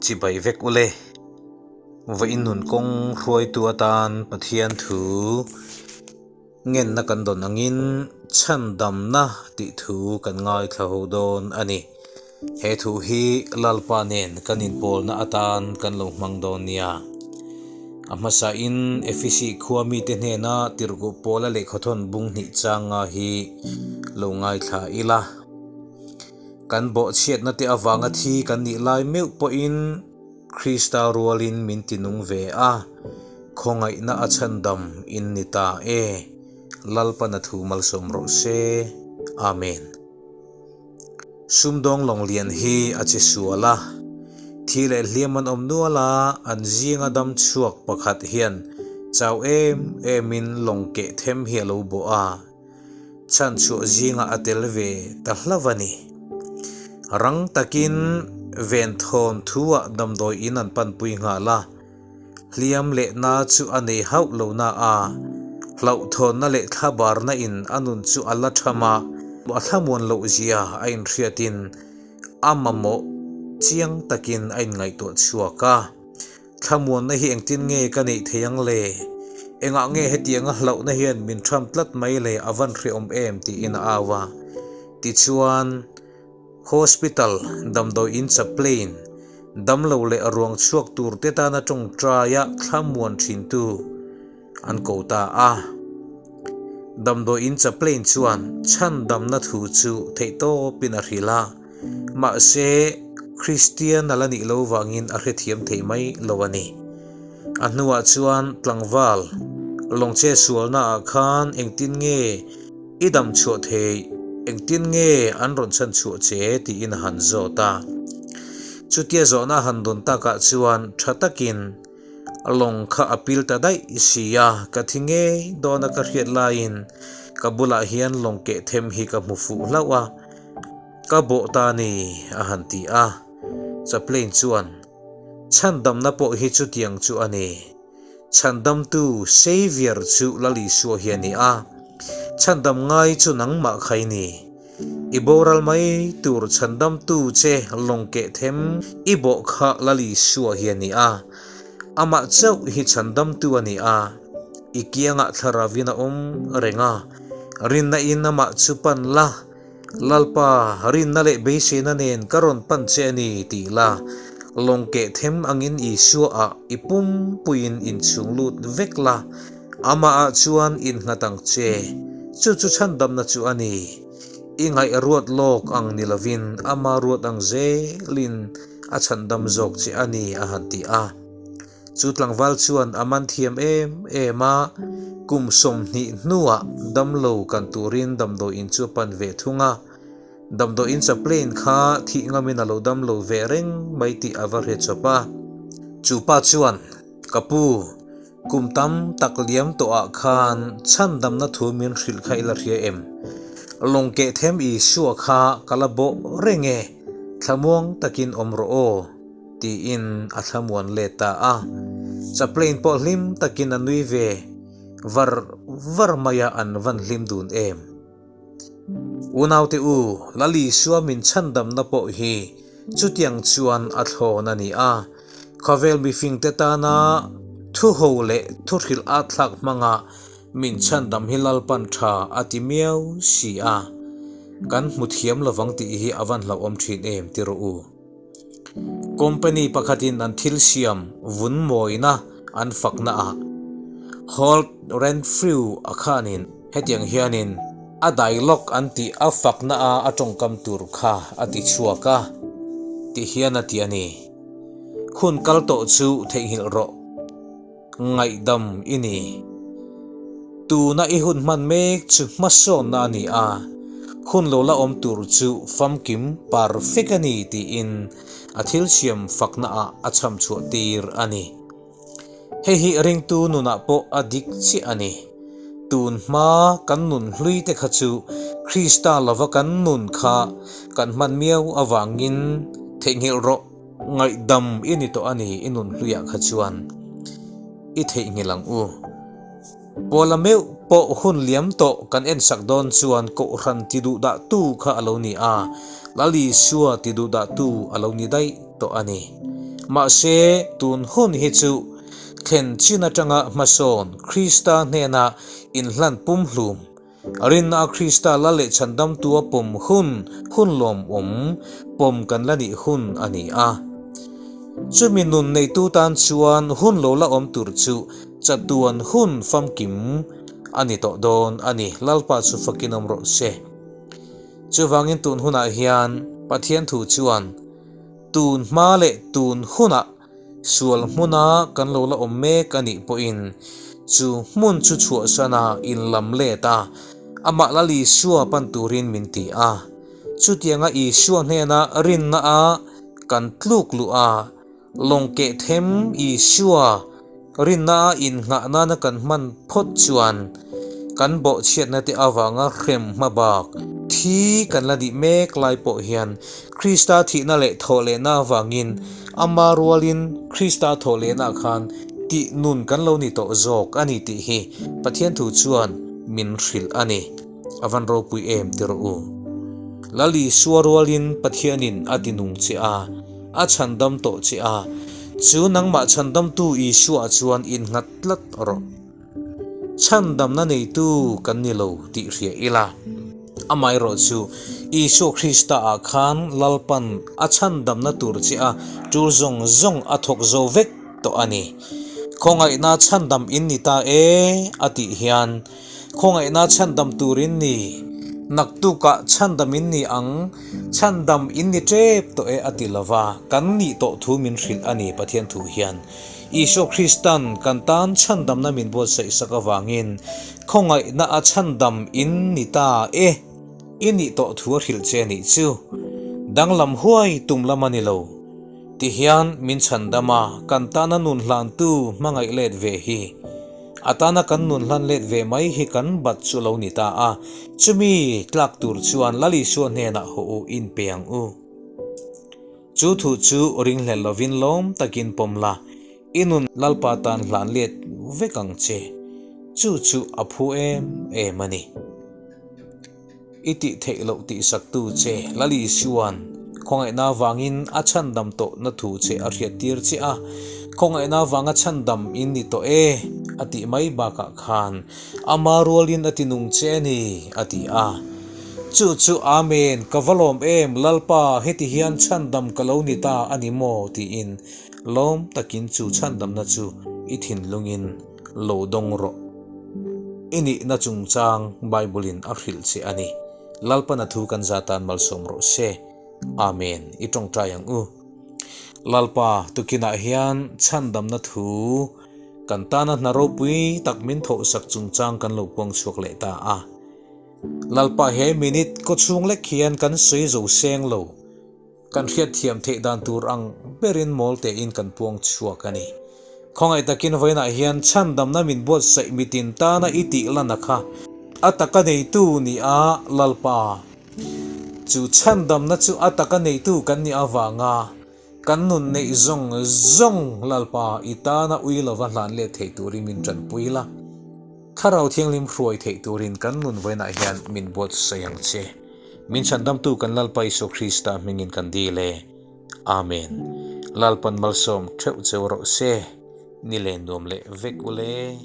Chibai vek ule. Vawiin nun kawng hruaitu atan Pathian thu ngenna kan dawn angin chhandamna tih thu kan ngaithla ho dawn a ni. He thu hi Lalpa nen kan inpawlna atan kan lo hmang dawn nia. A hmasain Efesi khua mite hnena tirhkuh pawla lehkhathawn bung hnih changa hi lo ngaithla ila. Kan bawhchhiatna te avanga thi kan nih lai meuh pawhin Krista rualin min ti nung ve a, khawngaihna a chhandam in ni ta e. Lalpana thu malsawm rawh se. Amen. Sumdawng lawng lian hi a che sual a, thi leh hliam an awm nual a, an zinga dam chhuak pakhat hian chau em emin lawng keh them hi a lo bawh a, chhanchhuah zingah a tel ve ta hlauh a ni. Rang takin venthawn thu-ah damdawi in an panpui nghal a. Hliam leh na chu a nei hauh lo na a, hlauhthawnna leh thlabarna in a nun chu a la tham a, a thlamuan loh zia a inhriatin a mamawh chiang takin a inngaihtuah chhuak a. Thlamuanna hi engtin nge ka neih thei ang le? Engah nge hetianga hlauhna hian min tham tlat mai le a van hrehawm em tiin a au a. Tichuan. Hospital, damdawi in chaplain, damlo leh ruang chhuak tur te tana tawngtaia thlamuan thintu an ko ta a. Damdawi in chaplain chuan chhandamna thu chu theihtawpin a hrilh a, mahse Kristian a la nih lo vangin a hrethiam thei mai lo a ni. A hnuah chuan tlangval lawngche sualnaah khan engtin nge I dam chhuah thei, engtin nge an rawn chhan chhuah che? tiin a han zawt a. Chutia zawhna a han dawn takah chuan tha takin lawng kha a pil ta daih si a, ka thi ngei dawna ka hriat laiin ka bulah hian lawng keh them hi ka hmu fuh hlauh a, ka bawh ta ni a han ti a. Chaplain chuan, Chhandamna pawh hi chutiang chu a ni. Chhandamtu, Saviour, chu Lal Isua hi a ni a, chhandam ngai chu nangmah kha i ni. I boral mai tur chhandamtu che lawng keh them i bawh kha Lal Isua hi a ni a, amah chauh hi chhandamtu a ni a, i kiangah thlaravin a awm reng a, rinna in amah chu pan la, Lalpa, rinna leh beiseina nen ka rawn pan che a ni, tih la, lawng keh them angin Isua-ah i pumpuiin inchhung lut vek la, amahah chuan innghat ang che. Chu chu chhandamna chu a ni. I ngaih ruat lawk ang ni lovin ama ruat ang zelin a chhandam zawk che a ni, a han ti a. Chu tlangval chuan a man thiam em em a, kum 20 hnuah damlo kan turin damdawiin chu a pan ve thung a. Damdawiin chaplain kha thih ngamin a lo damlo ve reng mai tih a va hre chawp a. Chu pa chuan, Ka pu, kum tam tak liam tawhah khan chhandamna thu min hrilh kha i la hria em? Lawng keh them Isua kha ka la bawh reng e, thlamuang takin awm rawh aw. Tiin a thlamuan let ta a. Chaplain pawh hlim takin a nui ve var var mai a, an van hlim dun em. Unaute u, Lal Isua min chhandamna pawh hi chutiang chuan a thlawn a ni a, khawvel mifingte tana thuho leh thuhrilh at thlak hmanga min chhandam hi Lalpan tha a ti miau si a, kan hmu thiam lovang tih hi a van hlauhawm thin em ti rawh u. Company pakhatin an thil siam vun mawina an fakna ah Holt Renfrew a khanin hetiang hianin a dialogue an tih a fakna a a tawngkam tur kha a ti chhuak a ti hian a ti a ni. Hun kal tawh chu theihnghilh rawh. Ngaihdam i ni. Tuna i hun hman mek chu hmasawnna a ni a, hun lo la awm tur chu famkim perfect a ni tiin a thil siam fakna ah a chham chhuah tir a ni. Hei hi ringtu nunah pawh a dik chiah a ni. Tun hma kan nun hlui te kha chu Krista lova kan nun kha kan hman miau avangin theihnghilh rawh. Ngaihdam i ni tawh a ni i nun hluiah kha chuan i theihnghilh ang u. Pawla meuh pawh hun liam tawh kan ensak dawn chuan Kohhran ti duh dah tu kha a lo ni a, Lal Isua ti duh dah tu a lo ni daih tawh a ni. Mahse, tun hun hi chu thlen chin atanga hmasawn Krista hnena inhlan pumhlum, rinna a Krista la leh chhandamtua pawm hun hun lawmawm pawm kan la nih hun a ni a. Chumi nun neitu tan chuan hun lo la awm tur chu chatuan hun famkim a ni tawh dawn a ni. Lalpa chu fakin awm rawh se. Chuvangin tun hunah hian Pathian thu chuan tun hma leh tun hunah sual hmuna kan lo la awm mek a nih pawhin chu hmun chu chhuahsana inlam let a, amah Lal Isua pan turin min ti a. Chutianga Isua hnena rinna a kan tluk luh a, Lawng keh them Isua rinna a innghah nana kan hman phawt chuan kan bawhchhiatna te avanga hrem hma bak thi kan la nih mek lai pawh hian Krista thihna leh thawhlehna avangin ama rualin Krista thawhlehna khan tih nun kan lo ni tawh zawk a ni tih hi Pathian thu chuan min hrilh a ni. A van ropui em ti rawh u. Lal Isua rualin Pathianin a ti nung che a. A chhandam tawh che a, chu nangmah chhandamtu Isua chuan innghat tlat rawh. Chhandamna neitu kan ni lo tih hria ila. Amaherawh chu Isua Krista ah khan Lalpan a chhandamna tur che a tul zawng zawng a thawk zo vek tawh a ni. Khawngaihna chhandam in ni ta e a tih hian Khawngaihna chhandam tur in ni. Naktukah chhandam in ni ang, chhandam in ni tep tawh e a ti lova, kan nih tawh thu min hrilh a ni Pathian thu hian. Isua Kristan kan tan chhandamna min buatsaih sak avangin khawngaihna a chhandam in ni ta e i nih tawh thu a hrilh che a nih chu. Danglam huai tum lam a ni lo. Tihian min chhandam a, kan tana nun hlantu hmangaih let ve hi. A tana kan nun hlan let ve mai hi kan bat chu lo ni ta a, chumi tlak tur chuan Lal Isua hnenah haw u inpe ang u. Chu thu chu ringhlel lovin lawm takin pawm la, i nun Lalpa tan hlan let vek ang che. Chu chu a phu em em a ni. I tih theih loh tihsaktu che Lal Isua'n khawngaihna avangin a chhandam tawhna thu che a hriattir che a, khawngaihna avanga chhandam in ni tawh e a tih mai bakah khan ama rualin a ti nung che a ni a ti a. Chu chu Amen, ka va lawm em Lalpa heti hian chhandam ka lo ni ta a ni maw tiin lawm takin chu chhandamna chu i thinlungin lo dawng rawh. I nihna chungchang Bible-in a hrilh che a ni. Lalpana thu kan za tan malsawm rawh se. Amen. I tawngtai ang u. Lalpa, tukinah hian chhandamna thu kan tana hna ropui tak min thawhsak chungchang kan lo puang chhuak leh ta a. Lalpa he minute kawchhung lek hian kan sawi zo seng lo. Kan hriatthiam theih dan tur ang berin mawl tein kan puang chhuak a ni. Khawngaih takin vawiinah hian chhandamna min buatsaih mitin tana i tih lana kha a taka neitu ni a Lalpa. Chu chhandamna chu a taka neitu kan nih avanga kan nun neih zawng zawng Lalpa i tana ui lova hlan let thei turin min tanpui la. Thlarau Thianghlim hruai theih turin kan nun vawiinah hian min buatsaih ang che. Min chhandamtu kan Lalpa Isua Krista hmingin kan dil e. Amen. Lalpan malsawm theuh cheu rawh se. Ni len nuam leh vek ule.